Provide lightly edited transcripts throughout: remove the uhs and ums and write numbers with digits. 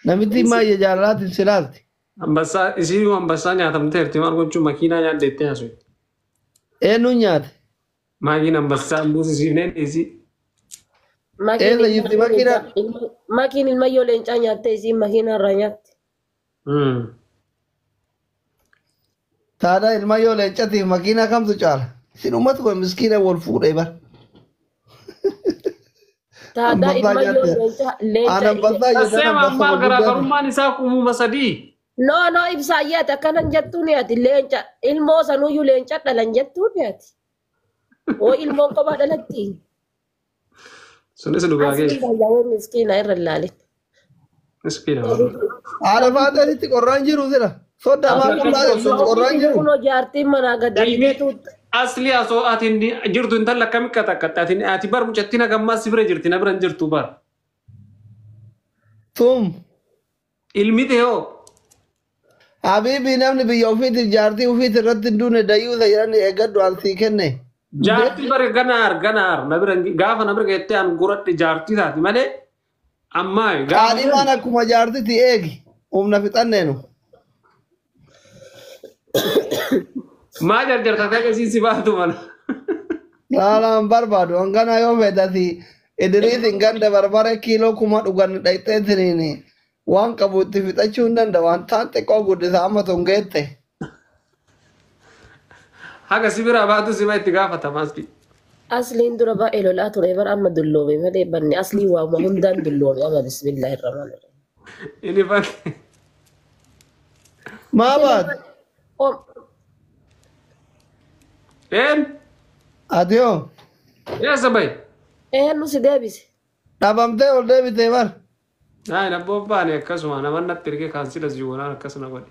Namitti maayya jaalalaatiin si laalti. Ambassaa isii ambassaa nyaatamteerti maal gochuun makiinaa nyaaddeettee haasoo. Eenyuun nyaate? Maagiin ambassaa buusisiifneen isii. Eessa jirti makiinaan? Makiin ilmayyoo leencaa nyaattee isiin makiinaa irraa nyaatti. Taadhaa ilmayyoo leencatiif makiinaa kamtu caala? Isin uummata kun miskiina wal fuudhee bara. Taadaa Ambassaa ilmayyoo nyaatte. leencaa Aan leenca. ambassaa jettan Tasseema ambassaa ammaal wal guddaa. garaagarummaan isaa uumama sadii. No no ibsaayyee ati akkanan jettuuni ati leenca ilmoo sanuyyuu leenca dhalan jettuuni ati. Oo ilmoon kophaa dhalatti. Sunis dhugaa Asii keessa. baay'ee miskiina irra ilaalin. Miskiina. Haadha faaxeetitti qorraan jiru sira. Soddaa maal qullaa jirtu qorraan jiru. Kunoo jaartiin manaa gad Ilmi argeetu asli asoo ati jirtu intala akkami qaxaqqatte ati ati bar mucattiin hagammaa si bira jirti na bira hin jirtu bar. Tum. Ilmi ta'e hoo Habiibi namni biyya ofiitiif jaartii ofiiti irratti hin duune dayyuusa jedhanii eeggadhu an sii kenne. Jaartii bare ganaar ganaar na bira gaafa na bira geettee an guradhe jaartii taati malee ammaa gaafa Qaadhimaan akkuma jaartiti eegi. Humna fixanneenu. maa jarjarta ta'e isiin si baatu mala. Laalaan barbaadu. Hangana yoo fedhati Idriisin ganda barbare kiiloo 1000 dhugan dhayxeetiniin waan qabu itti fixachuu hin danda'u. Waan taan xiqqoo guddisa amma tun geette. Haga si bira baatu si itti gaafatama asli. Asliin dura baay'ee lolaa ture bara amma dulloome malee banne aslii waamuma hundaan dulloome amma bismillaahi rahmaani rahiim. Inni banne. Maa baate? Een Ati hoo? eessa bahi? Eenyu si deebise? Dhabamtee ol deebitee bar. Naayin abboon baane akkasuma nama natti ergee kaansila ziyoonaan akkasuma godhe.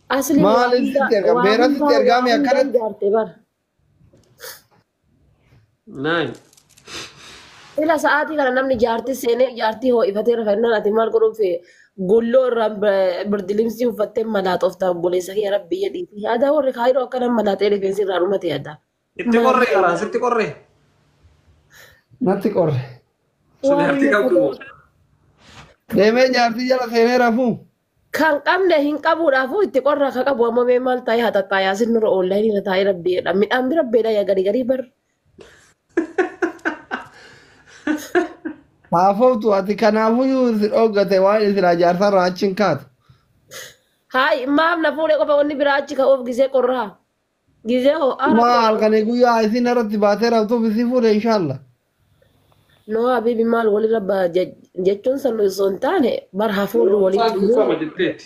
Asliin waa Maaliif hunda sitti ergame? waa Beera hunda sitti waa ergaame hundaan akkanatti? jaarte bara. Naayin. Ila sa'aatii kana namni jaartii seenee jaartii ho'ifatee rafannaan ati maal godhuuf gulloo irraan birdilimsii uffattee malaaxooftaa obboleessa kee rabbi jedhiiti. Aadaa warri kaayiroo akkana malaaxee rifeensi irraa dhumate aadaa. Itti qorree karaa sitti qorree. Natti qorre. Sun jaartii qabdu moo? Deemee jaartii jala seenee rafuu. Kan qabne hin qabuudhaafuu itti qorra akka qabu ammoo mee maal taa'ee hataxxaayaa sin nurra oonlaayinii irra taa'ee rabbi jedha. Midhaan bira beela yaa gari garii bar. Haafoftu ati kanaafuyyuu si dhoggate waan isin jaarsarraa achi hin kaatu. Haay maaf na fuudhee qofa wanni biraa achi ka'uuf gizee qorraa. Gizee ho'aa Maa rabbi. halkanii guyyaa isin irratti baatee raftuuf isii fuudhe inshaalla. No habibi maal walirra jechuun san osoo hin taane bar hafuurri walitti Kuufama dhumuu. jetteetti.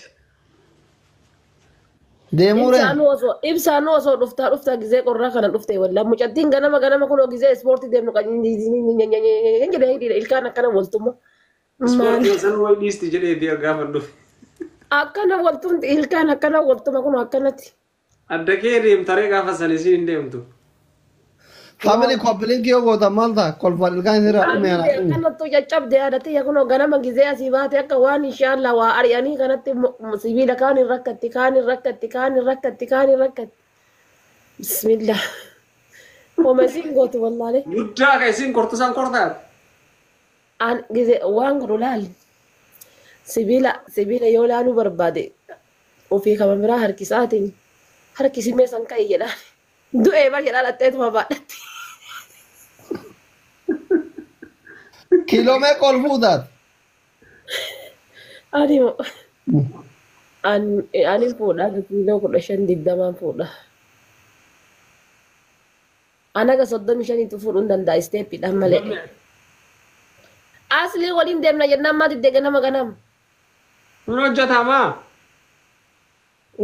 Deemuu ree? Ibsaanuu osoo dhuftaa dhuftaa gizee qorraa kana dhufte wallah mucattiin ganama ganama kunoo gizee ispoortii deemnu kan jedhee hidhiidha ilkaan akkana waltuma. Maal Ispoortii san wayi dhiisti jedhee gaafa dhufe. akkana waltumti ilkaan akkana waltuma kunoo akkanatti. Adda kee deemtaree gaafa san isiin hin deemtu. Family koppilinkii yoo gootan maal ta'a? Kolfaan ilkaan isirraa dhume Habibi anaa dhume. akkanattu caccabde yaadatti yaa kunoo ganama gizee asii baate akka waan inshaallah waa ari'anii kanatti sibiila kaan hin rakkatti kaan hin rakkatti kaan hin rakkatti kaan hin rakkatti. Bismillah. Homa isiin gootu wallaalee. Guddaa ka isiin kortu san kortaat. An gizee waan godhu laali. Sibiila sibiila yoo laaluu barbaade ofii kama biraa harkisaatiin harkisimee san ka'e jedhaan. Du'ee bar jedhaan dhatteetuma baadhatti. Kiiloo meeqa ol fuutaat? Ani ani fuudha kiiloo 15 20 fuudha. Anaga 35tu fuudhuu hin danda'a isteeppiidhaan malee. Aslii waliin deemna jennaan maa diddee ganama ganama. Kun hojjetamaa.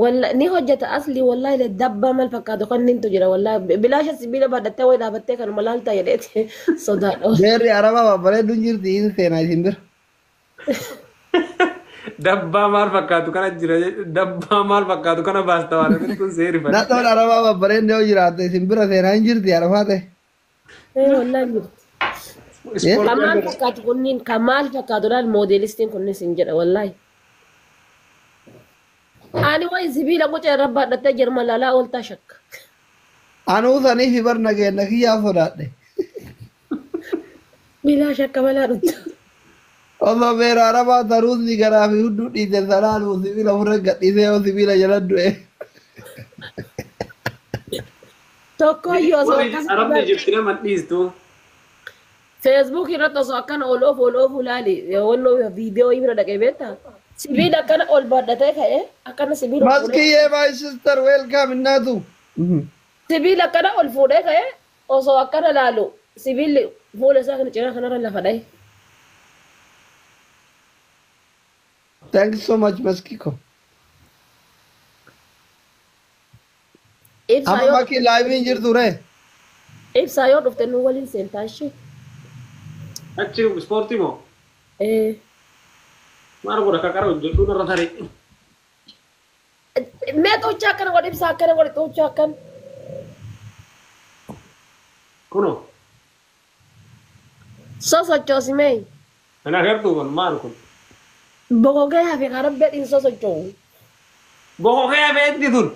Walla ni hojjeta aslii wallaahi dabbaa maal fakkaatu kannintu jira wallaahi bilaasha sibiila baadhattee wayi dhaabattee kanuma laaltaa jedheeti sodaadha. Beerri arabaa babbareedduun jirti hin seenaa isin bira. Dabbaa maal fakkaatu kana jira dabbaa maal fakkaatu kana baasta waan kun seeri fadhi. Nadhoon arabaa babbareeddu yoo jiraatte isin bira seenaa hin jirti arafaa ta'e. Ee wallaahi jirti. Kan maal fakkaatu kunniin kan maal fakkaatu laal moodeelistiin kunniin sin jedha wallaahi. Ani wayi sibiila quca irra baadhattee jirma laalaa ooltaa shakka. Anuu saniif bar nageenya kiyyaa sodaadhe. Bilaa shakka balaa dhufta. Osoo beera arabaa taruusni garaa fi hudduu dhiite salaalu sibiila ofirra gadhiisee yoo sibiila jala du'e. Tokkoyyuu osoo akkas Arabni Ijipti nama dhiistu. Feesbuuk irratti osoo akkana ol oofu ol oofu laali wannoo viidiyoo bira dhaqee beektaa? Sibiila akkana ol baadhatee ka'ee akkana sibiila ol fuudhee Maskiyyee my sister welcome innaatu. Sibiila akkana ol fuudhee ka'ee osoo akkana laalu sibiilli fuula isaa kana cinaa kanarra lafa dha'e. Thank you so much Maskiko. Ibsaa Amma yoo makii laayiviin jirtu ree. Ibsaa yoo dhufte nu waliin seentaa ishee. Achi ispoortii moo? Ee. Maal godha kakara hojjedhu narra taree. Mee xuuchaa akkana godhi, ibsaa akkana godhi, xuuchaa akkana. Kunoo. Sosochoosi mee. Kan agartuu kun maal kun? Bokokee hafe karaa bedhiin sosochoo'u. Bokokee hafe eetti tun.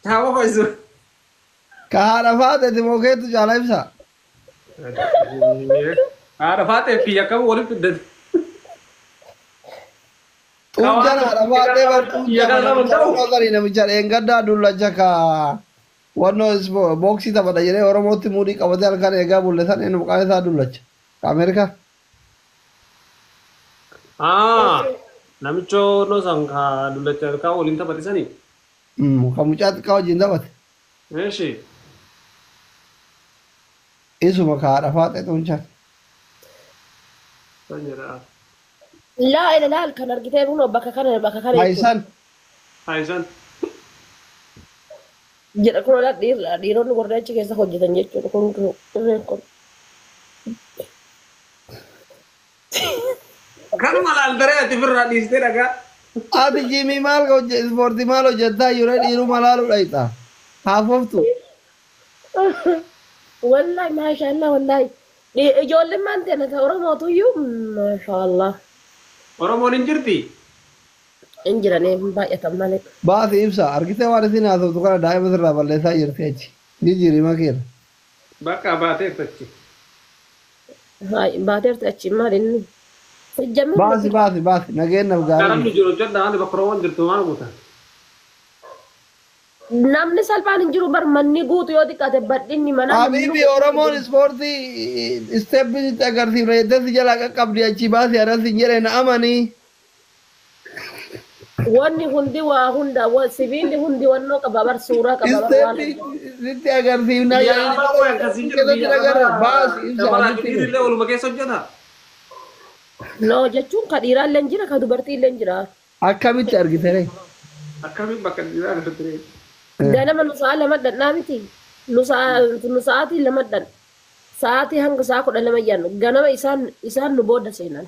Taa bokoisu. Ka haadha faateeti mokeetu caala ibsa. Haadha faatee fi akkam walitti fiddate. Xuuncaan haadha faatee bar xuuncaa namicha dheengaddaa dullacha ka wannoo booksii taphata jedhee Oromootti muudii qabatee halkan eegaa bulle san inni maqaan isaa dullacha. Ka Ameerikaa. Namicho no san ka dullacha ka waliin taphate sanii. Ka mucaa xiqqaa wajjin taphate. Eeshi. Isuma ka haadha faatee xuuncaan. San jedha. Laa ila laal kan argitee kunoo bakka kana bakka kana jechuudha. Haayisan. Haayisan. Jedha kunoo laa dhiironni warra achi keessa hojjetan jechuudha kun irreen kun. Kanuma laal daree ati firraa dhiistee dhagaa. Ati jiimii maal hojje ispoortii maal hojjettaa yeroo dhiiruma laaluu dhayxa. Haafoftu. Wallahi maashaallah wallahi. Ijoolleen maan ta'e ta Oromootuyyuu maashaallah. Oromoon hin jirti. Hin jiranii hin baay'atan malee. Baasi ibsa argitee waan isin haasoftu kana daa'ima sirraa balleessaa jirti achi. Jijjiirima keera. Bakka baateerti achi. Baateerti achi maal inni? Sijjamee Baasi baasi baasi nageenyaaf gaarii. Namni jiru hojjedha haali bakka Oromoon jirtu maal goota? Namni salphaan hin jiru bar manni guutu yoo xiqqaate badhinni manaa. Habiibi Oromoon ispoortii isteeppii sitti agarsiifna jettee si jalaa qaqqabdi achi baasi anas hin jedhe na amanii. Wanni hundi waa hunda sibiilli hundi wannoo qaba bar suuraa qaba bar waan. Isteeppii sitti agarsiifna Biyya arabaa qoy akkasii jiru keessatti biyya agarra arabaa. baasi ibsa Shamarraa asitti. dhiirri waluma keessa hojjeta. No jechuun ka dhiiraa illee jira ka dubartii illee jira. Akkamitti argite ree? Akkamiin bakka dhiiraa agartee? Ganama nu sa'a lama dhannaa miti. Nu sa'aatii lama dhan. Sa'aatii hanga sa'a 12 yaannu ganama isaan nu booda seenan.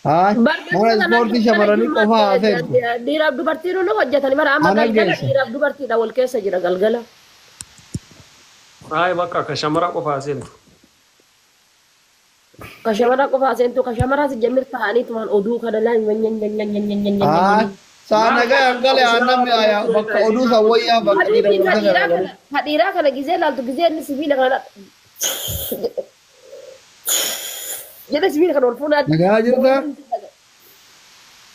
Haa mana ispoortii shamarranii qofaa haa seentu. Dhiiraaf dubartiin nu hojjetani bara amma Ana galgala geessa. dhiiraaf dubartiidha wal keessa jira galgala. Hayi bakka akka shamara qofaa seentu. Ka shamara qofaa seentu ka shamaraas jammir ta'aniitumaan oduu kana laan Haa saa nagaa hangale aannan mi'aayaa bakka oduu san wayyaa bakka dhiira Habibi ka wal dhiiraa garagalu. kana ka dhiiraa kana gizee laaltu gizee inni sibiila kana jedhe sibiila kana ol fuudhaa. Dhagaa jirtaa?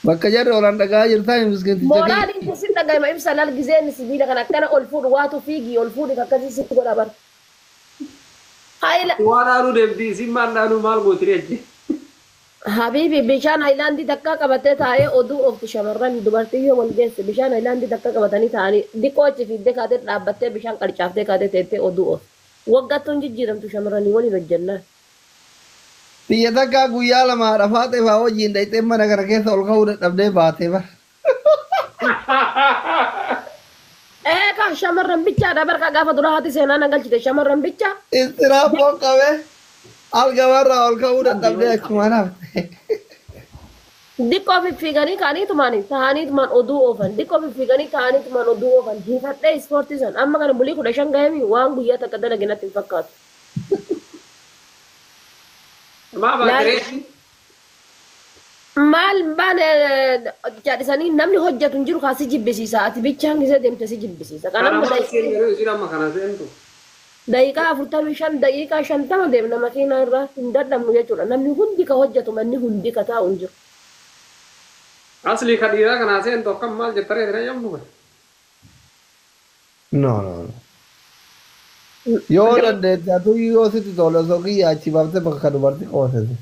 Bakka jarri oolan dhagaa jirtaa miskinticha kiyya. Mooraaliin kun sin dhaga'ima ibsa laal gizee inni sibiila kana akkana ol fuudhu waatu fiigii ol fuudhi akkasii sitti godha bar. Haayila Waa dhaanuu deemti isin maal dhaanuu maal gootiri achi? Habibi bishaan haayilaandii takka qabatee taa'ee oduu oofti shamarran dubartii yoo wal geesse bishaan haayilaandii takka qabatanii taa'anii diqoo achi fiiddee kaatee dhaabbattee bishaan qarcaaftee kaatee teettee oduu oofti. Waggaattuun jijjiiramtu shamarranii waliin hojjennaan. Biyya takkaa guyyaa lama haadha faaxee fa'aa wajjin dhayxee mana kana keessa ol ka'uu dadhabdee baatee bara. Ee kan shamarran bichaadha barka gaafa dura haati seenaa na galchite shamarran bicha. Istiraafoon qabee algamarraa ol ka'uu dadhabdee akkuma hafte. Diqqoo fiffiiganii ka'aniitumaan ta'aniitumaan oduu oofan diqqoo fiffiiganii ta'aniitumaan oduu oofan hiifadhee ispoortii san amma kana bulii 15 gahee waan guyyaa takka dalage natti hin fakkaatu. Maa baatiree? Maal baane jedhisanii namni hojjetu hin jiru kaa si jibbisiisa ati bichaan gisee deemte si jibbisiisa. Kana Kanamma maal seen yeroo isin amma kana seentu? Daqiiqaa 45, daqiiqaa 50 deemna makiinaa irraa hin dadhabnu jechuudha. Namni hundi ka hojjetu, manni hundi ka taa'u hin jiru. Asli ka dhiiraa kanaa seentu akkam maal jettaree tira yammu kun. No, no, no. Yoo dandeette atu yoo sitti tole osoo kiyya achi baaftee bakka ka dubartii qoosese.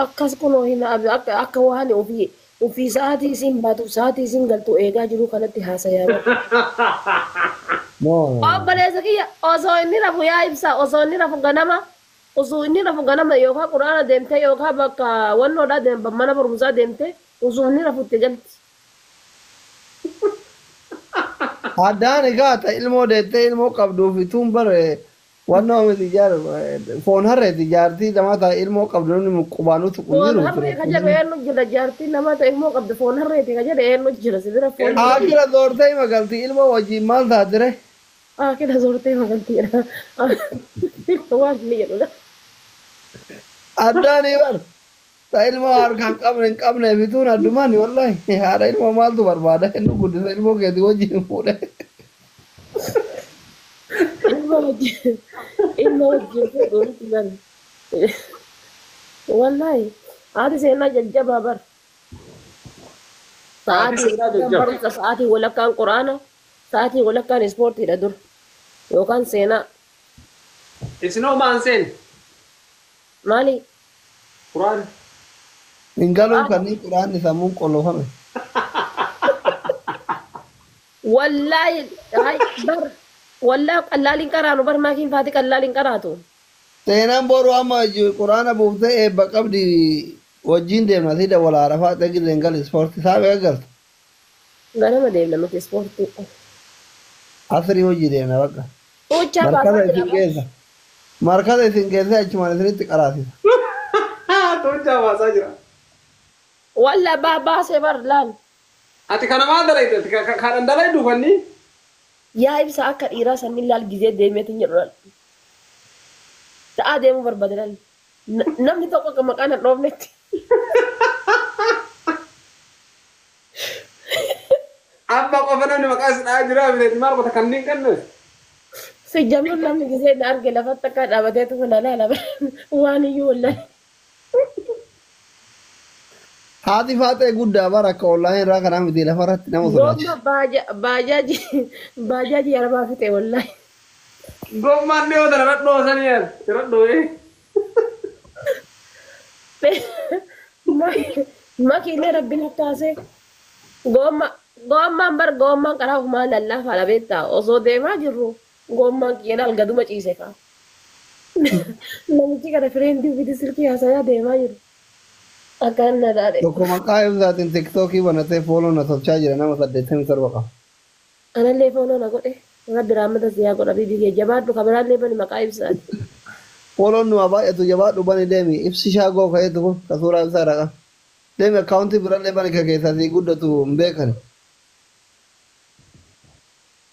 Akkas kunoo hin akka waan ofii sa'aatii isiin baatu, sa'aatii isiin galtu eegaa jiru kanatti haasayaa bara. No, no. Obboleessa kiyya, osoo inni rafu, yaa ibsa, osoo inni rafu ganama, osoo inni rafu ganama yookaan quraana deemtee yookaan bakka wannoodhaa deemte, mana barumsaa deemtee, osoo inni rafu itti galti. Addaan egaa ta ilmoo deettee ilmoo qabduu fi tuun bare wannoo miti jaar foon harreeti, jaartii namaa ta ilmoo qabdu namni qubaanuu tuqu hin Foon jiru. harree ka jedhu eenyu jira? Jaartii namaa ta'e ilmoo qabdu foon harreeti ka jedhe eenyu jira sibira foon? Akira zoortee magalti ilmoo wajjin maal taatire? Akira zoortee magaltiidha. Waan inni jedhudha. Addaan bar ta ilmoo harkaan qabne hin qabne bituun addumaan wallahi haadha ilmoo maaltu barbaada? Inni guddisa ilmoo keetii wajjin fuudhe. Ilma wajjin fuudhu miti bar. Wallahi haati seenaa jajjabaa bar. Haati Sa'aatii seenaa jajjaba. barumsa, sa'aatii walakkaan quraana, sa'aatii walakkaan ispoortiidha dur yookaan seenaa. Isinoo maan seen? Maali? Quraan. Hin galuun kanneen quraanni sammuun qollofame. Wallaahi hay bar, wallaahi qallaaliin qaraanu bar, maakiin faati qallaaliin qaraatu. Seenaan boru amma quraana buuftee eebba qabdi, wajjin deemna si dawwala, arafaa ta'e gal ispoortii saa beeka galta. Ganama deemna nuti ispoortii. Asrii hojii deemna bakka. Uchaa Markaza baasaa isin jira. geessa. Markaza isin geessa, achumaan isinitti qaraasisa. Tolchaa baasaa jira. Walla baasee bar laal. Ati kana maal dalayte? Kan dalaydu kanni? Yaa ibsa, akka dhiiraa sanni laal gizee deemeetiin jedhu laal. Ta'aa deemuu barbaade laal. Namni tokko akka maqaan hin dhoofnetti. Amma qofa namni maqaa is dhahaa jira miti, maal goota kanneen kanne? Sijjamuun namni gizee na arge lafatti akka dhaabateetu kun laala waan iyyuu wallahi. Haati faaxee guddaa bara akka onlaayinii irraa kanaa miti, lafarratti nama sodaachisa. Gomma baajaajii arabaa fixe wallahi. Gommaan dhiyoo tana radhoo sanii radhoo. Makiinee rabbiin akkaasee gomma gommaan bar, gommaan karaa ofumaa lallaafaadha beektaa, osoo deemaa jirru gommaan kiyyeen algaduma ciise kaa. Namichi kana friendii ofiitti silkii haasayaa deemaa jiru. Akkaan na taate. Tokko maqaa ibsaatiin TikTokii banatee follow na tolchaa jira, nama 87 qaba. Anallee follow na godhe. Rabbi raamata siyaa godha, bibii kee jabaadhu, kameraallee bani maqaa ibsaati. Follown nu baay'atu, jabaadhu, bani deemi, ibsi shaagoo ka'eetu kun ka suuraa ibsaa irraa qaba. Deemi, akkaawuntii birallee bani, ka keessaa sii guddatu hin beekani.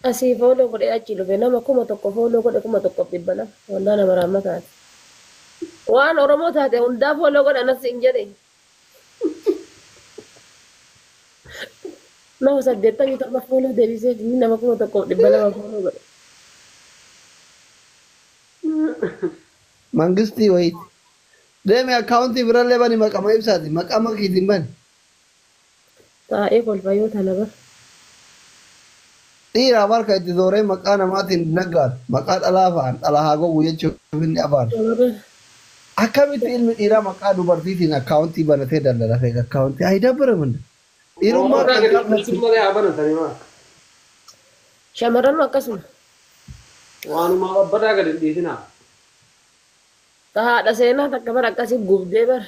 Asii follow godhee achi dhufe, nama 1000 follow godhe, 1200, wallaa nama raammataati. Waan Oromoo taate hundaa follow godhe anas hin jedhe. Nama 87 follow deebisee, inni nama 1200 follow godhe. Mangistii wayiiti. Deemi, akkaawuntii birallee bani, maqama ibsaati, maqaa makiitiin bani. Taa'ee kolfa yoo tana bar. Dhiiraa barka itti zooree maqaa namaatiin naggaatu, maqaa dhalaa fa'aan dhala haa gogu jechuuf inni afaan. Akkamitti ilmi dhiiraa maqaa dubartiitiin akkaawuntii banatee daldala feeka akkaawuntii ayi dabbara manda. Dhiirummaa kan qabnatti. Malee haa banatanii maa. Shamarran akkasuma. Waanuma babbadaa gadi hin dhiisinaa. Haadha seenaa takka bara akkasii gubdee bar.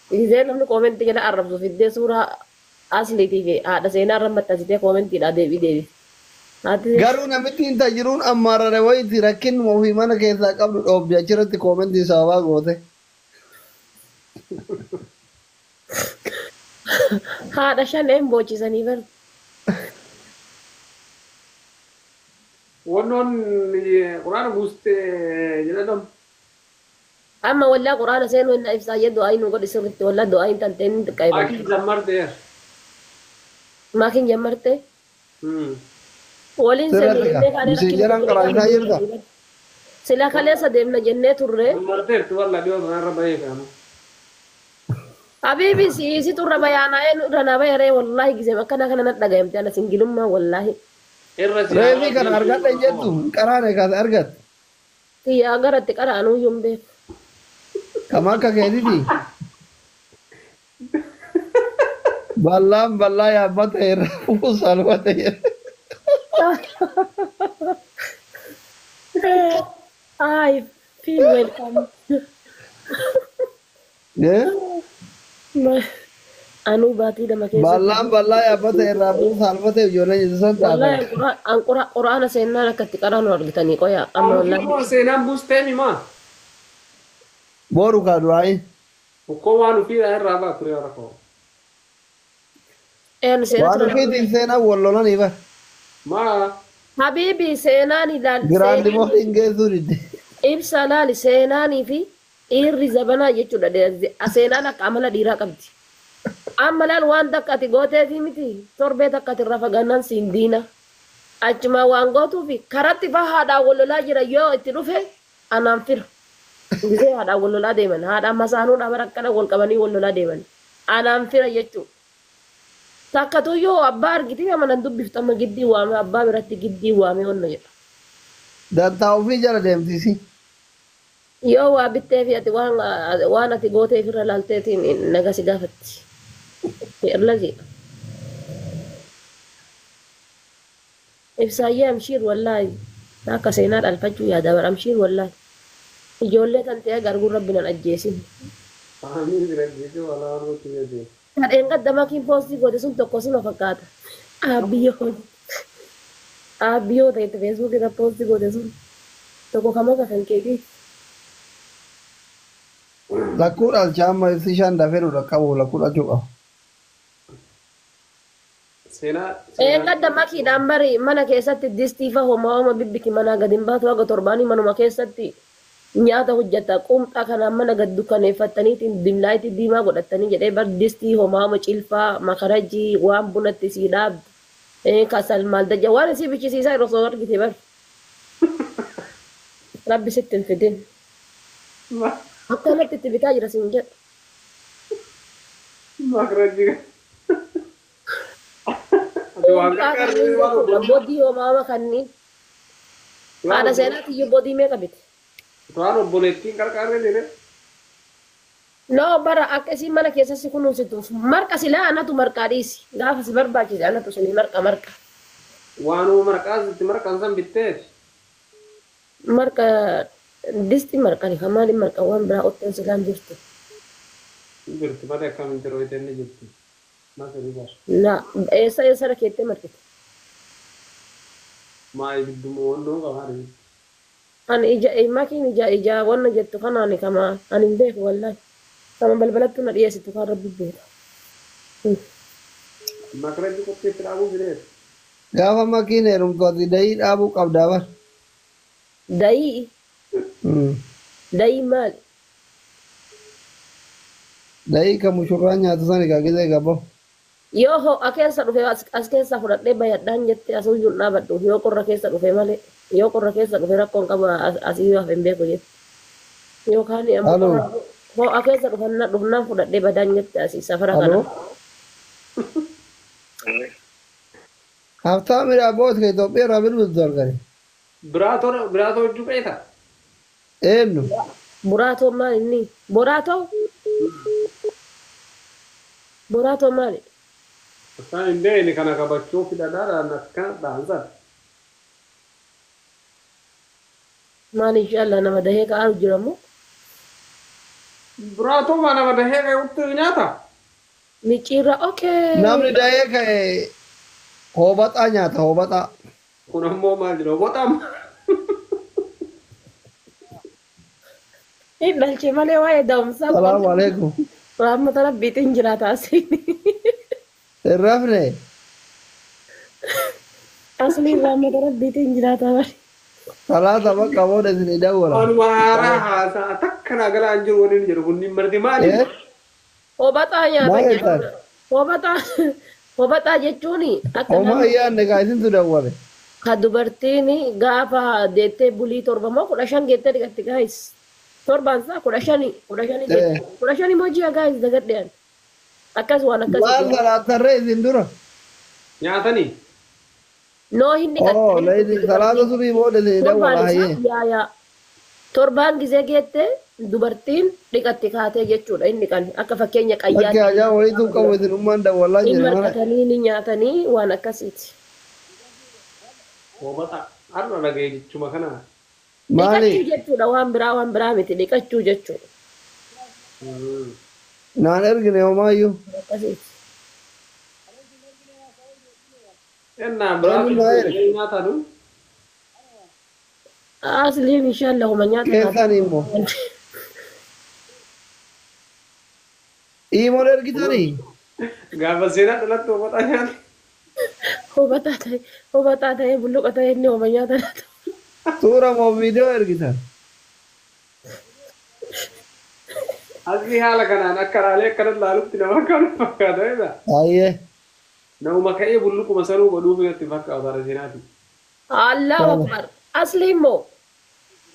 Gisee namni commentii jala arrabsu fiddee suuraa asliitii fi haadha seenaa irra maxxansitee commentiidhaa deebii deebi. Haati Garuu namitti hin tajiruun ammaarare wayiiti rakkinuma ofii mana keessaa qabdu dhoobdi achirratti commentii sababaa goote. Haadha shaneen boochisanii bar. Wannoon quraana buustee jedhadhamu. Amma wallaa quraana seenuu inni ibsaa jee du'aa nu godhi sirriitti, wallaa du'aa hin tantee inni xiqqaa. Maakiin jammarteer. Maakiin jammarte waliin Sirratti seenuu kaa. jennee kaanee Miseenjaraan rakkina qaraasaa jirta. Sila kaleessa deemna jennee turre. Marteerti walla dhiyoo kanarra bahee fe'amu. Habiibi si turra bayaanaa irra na bayaree wallaahi gisee akkana kana na dhagayamte ana singilummaa wallaahi. Irra si Reefii kana argadha hin jettu qaraane kaase argatte. Kiyyaa garatti qara'anuu iyyuu hin beeku. Kama akka keetiti. Ballaan bal'aa yaabbate irra salphate jedhe. I feel welcome. Anuu baatii lama keessatti. Ballaan bal'aa yaabbate irraa salphate ijoolleen jettu san Wallaahi taatan. an quraana seennaan akka itti qaraanu argitanii qoya amma wallaahi. Seenaan buustee mimaa. Boru kaa du'aayi. Ukkoo waan ofii irraa baa ture rakkoo. Een seenaa Waan ture. ofiitiin seenaa wal lolanii bara. Maa Habiibi seenaan ilaal Giraandi mooliin geessuu didde. Ibsa laali seenaanii fi dhiirri zabanaa jechuudha. Seenaan akka amala dhiiraa qabdi. Amma laal waan takka ati gooteefi miti torbee takka ati irraa fagaannaan siin diina. Achuma waan gootuufi karatti faa haadhaan wal lolaa jira yoo itti dhufe anaan fira. Gisee haadhaan wal lolaa deeman haadhaan masaanuudhaan bara akkana wal qabanii wal lolaa deeman anaan fira jechuudha. Takka tuyyoo abbaa argitee amanan dubbiftu amma giddii waame abbaa biratti giddii waame onna jedha. Dantaa ofii jala deemtisi. Yoo waa bittee fi ati waan ati gooteef irra laalteetiin naga si gaafatti. Irra jedha. Ibsaayyee amshiir wallaahi akka seenaa dhalfachuu yaada bara amshiir wallaahi. Ijoollee tan ta'e garguun rabbi nan ajjeesin. Amiin bira jechuun walaa waan nuti jedhe. Kadheen qaddamaa kiin poostii goote sun tokko suma fakkaata. Aabbiyyoon. Aabbiyoo ta'etti feesbuuk irra poostii goote sun tokko kama kafan keetii. Lakkuu dhalcha amma ibsi shan dafee nu dhaqqabu lakkuu dhalchuu qaba. Seenaa. Eeggadda makiidhaan bari mana keessatti distii fa homaa homa bibbiti manaa gadi hin baatu haga torbaanii manuma keessatti nyaata hojjeta qumxaa kanaan mana gad dukkaneeffattaniitiin dimlaayitii diimaa godhattanii jedhee bar distii homaa homa cilfaa makarajii waan bunatti sii dhaabdu kasal maal dajja waan isii bichisiisaa yeroo osoo argite bar rabbi sitti hin fidin akkanatti itti bitaa jira siin jedhu. Makarajii. Qumxaa kanneen jechuudha bodii homaa homa kanneen haadha seenaatti iyyuu bodii meeqa bite. Waan obboleettiin qarqaarree jedhe. No, bara akka isiin mana keessatti kunuunsituuf marqa silaa anatu marqaa dhiisi. Gaafa si barbaachise anatu suni marqa marqa. Waanuma marqaas itti marqan san bitteeti. Marqa disti marqani kan maaliin marqa waan biraa otteen silaan jirtu. Jirti malee akkamiin jiru ittiin jirti. Masari bar. La eessa eessa rakeettee marqite? Maa ibidduma wannoo qabaa ibiddi. Ani ija makiin ija ija wanna jettu kanaani kama ani hin beeku wallaahi. Kama balbalattu na dhiyeessitu kan rabbi beeka. Makarajii qopheetti dhaabuu fideeti. Gaafa makiin heerumtu ati dayii dhaabuu qabdaa bara. Dayii dayii maali? Dayii kan mushurraan nyaatu san egaa gisee gaboo. Yoo ho'a keessa dhufe as keessa fudhadhee bayadhaan jette asuu iyyuu hin dhaabadhu yoo qorra keessa dhufe malee yoo qorra keessa dhufe rakkoon qabu asii yoo hafe hin beeku jette. Yookaan ammoo Halo. ho'a keessa dhufnaan fudhadhee badaan jette asii safara kana. Halo. Haftaamidha abboota ka Itoophiyaa irraa bilbiltu argani. Biraatoo hojii beekta. Eenyu? Buraatoo maali inni? Boraatoo? Boraatoo maali? Isaan hin beekne kana kabachuu fidhadhaadhaan akkana dhaansan. Maali inshallah nama dahee ka'aa jiramu? Biraatoo maa nama dahee ka'utti nyaata? Micciirra okee. Namni dahee ka'e hoobaxaa nyaata hoobaxaa. Kun ammoo maal jedhu boxam. Hin dhalche malee waa'ee da'umsaa. Salaamu alaikum. Rahmata rabbiitiin jiraata asiin. Hin rafne. Asliin rahmata rabbiitiin jiraata bari. Salaata bakka booda isin dawwala. Waanuma haaraa haasaa takka naa galaa hin jiru waliin jedhu kunniin marti maali? Hobaxaa nyaata Maal jechuudha. jettan? Hobaxaa jechuun akka Homaa namni yaadne kaa isintu dawwale. Ka dubartiin gaafa deettee bulii 7 moo 15 geettee dhiqatti gaayis. Torbaan isaa 15 15 geette. 15 moo ji'a gaayis dagadhean. Akkas waan Maal akkasii. salaatarree isin dura? Nyaatanii? Noo hin Oo, dhiqatti. layli salaata subii booda isin Torbaan dawwala isaa hayyee. yaa yaa. Torbaan gizee geette dubartiin dhiqatti kaatee jechuudha inni dhiqan akka fakkeenya Bakki qayyaatti. hajaa wayituu qabu isin ummaan dawwalaa Hin jira mara. marqatanii ni nyaatanii waan akkasiiti. Hoobata har'a dhaga'e jechuma kana. Maali? Dhiqachuu jechuudha waan biraa miti dhiqachuu jechuudha. Naan ergine homaayyuu. Akkasiiti. Ennaa biraa Eenyu naa erge? nyaatanu. Asliin inshallah homa nyaata Keessan immoo. Imoon ergitanii? Gaafa seenaa dhalattu hoobata nyaata. Hubataa ta'e bulluqa ta'e inni homa nyaata laata. Suura moo viidiyoo ergitan? Asii haala kanaan akka raalee akkana laalutti nama akkana fakkaata beektaa? Hayyee. Nama ka'ee bulluquma sanuu godhuuf itti fakkaata haala seenaati. Allahu akbar. Asli immoo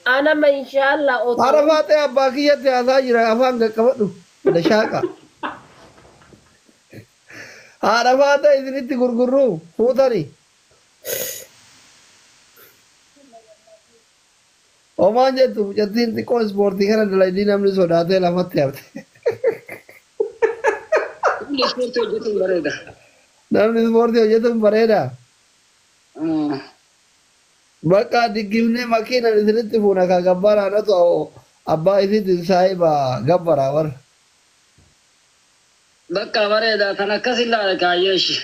anama inshallah otoo Haadha faaxee abbaa kiyyatti haasaa jira afaan qaqqabadhu. Dashaaqa. Haadha faaxee isinitti gurgurruu fuutanii. Homaan jettu mucattiin xiqqoo ispoortii kana dalaydii namni sodaatee lafatti hafte. Namni ispoortii hojjetuun bareeda. Namni ispoortii hojjetuun bareeda. Bakka diggifnee makiinan isinitti fuuna ka gabbaraa natu abbaa isiitiin saahiba gabbaraa warra. Bakka bareeda kan akkas ilaale kaayyee ishee.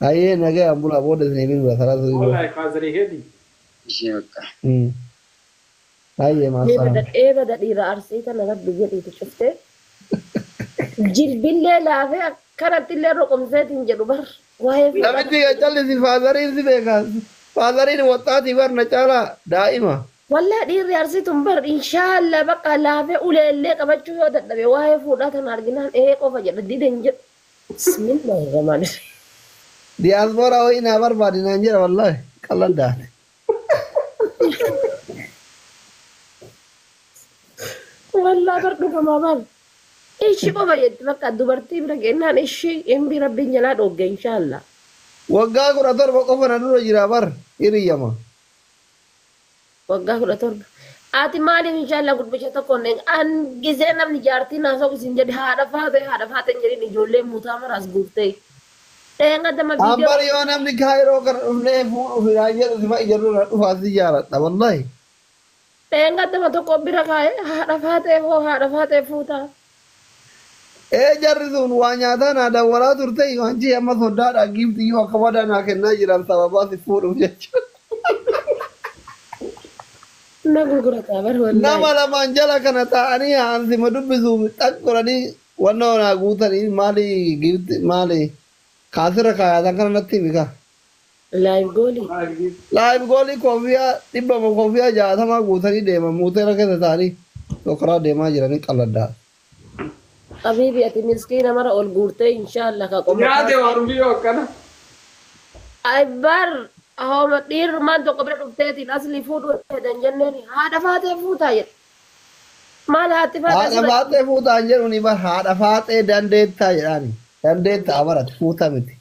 Hayyee nagayaan bulaa booda isinii bilbila salaatu subii booda. Wallahi faazarii keeti. Ishee bakka. Hayyee maasalaam. Eebada dhiira arsii kana rabbi jedhiitu cuftee jilbillee laafee akkanatti illee roqomseetiin jedhu bar waa'ee fuudhaa. Namichi callisi faazariin si beeka. Faazariin waxxaatii bar na caalaa daa'ima. Wallaa dhiirri arsii tun bar inshaalla bakka laafee uleellee qabachuu yoo dadhabe waa'ee fuudhaa tana arginaan ee qofa jedha diden jedhu. Bismillahirrahmanirrahiim. Diyaaspooraa wayii naa barbaadi naan jedha wallaahi qallan daate. Wallaa bar dhugamaa bar. Ishi qofa jetti bakka dubartii bira gennaan ishi embi rabbiin jalaa dhoogge inshaalla. Waggaa 17 qofa na dura jira bar hiriyyama. Waggaa 17. Ati maaliif inshaalla gurbicha tokko an gisee namni jaartii naasoo isin jedhe haadha faate hin jedhin ijoollee muutaa maraas guurtee. Dheenga dama viidiyoo. Ambar yoo namni kaayiroo kana dhufnee fuudhuuf hinaan jedhu sifa ijarru na dhufaa si jaaladha wallaahi. Dheenga dama tokko bira kaa'ee haadha faatee hoo haadha faatee fuutaa. Ee jarri sun waa nyaataa naa dawwalaa turte wanci amma soddaadhaa giifti iyyuu akka badaa naa kennaa jiran sababaa si fuudhuuf jecha. Na gurgurataa bar wallaahi. Nama lamaan jala kana taa'anii haansima dubbisuuf xaqqoranii wannoo naa guutanii maali giifti maali kaasirra kaayatan kana natti himi kaa. Laayiv goolii. Laayiv goolii koofiyaa 100 koofiyaa 60 guutanii deeman muuteera keessa taa'anii tokkoraa deemaa jiranii qalladdaa. Habiibi ati miskiina mara ol guurtee inshaalla ka qoma. Nyaate waan biyyoo akkana. Ay bar homa dhiirummaan tokko bira dhufteetiin asli fuudhuu jedhan jenneen haadha faatee fuutaa jedhe. Maal haati faatee Haadha sura faaxee fuutaan jedhu ni bar haadha faaxee dandeettaa jedhaani. Dandeettaa barate fuuta miti.